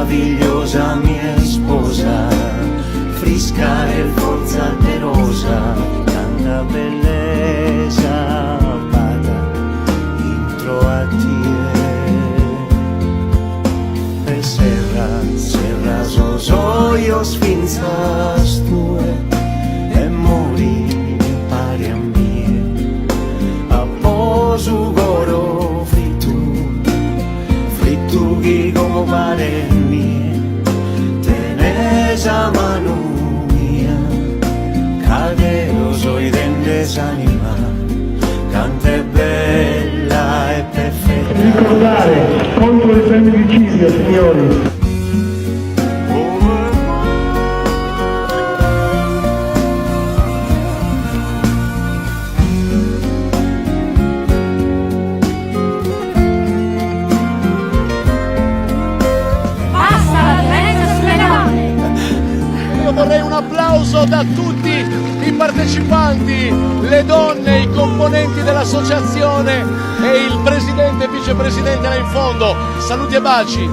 Meravigliosa mia isposa, frisca e forza de rosa, canta bellesa b'at intro a tie. E serra, serra sos ojos finzas tue e mori impare a mie. Apo su coro frittu, frittu chi como paret nie, tene sa manu mia, ca deo so 'idende s'anima, cant'est bella e perfetta. Ricordare contro il femminicidio, signori. Basta la violenza sulle donne! Io vorrei un applauso da tutti i partecipanti, le donne, i componenti dell'associazione e il presidente e vicepresidente là in fondo. Saluti e baci.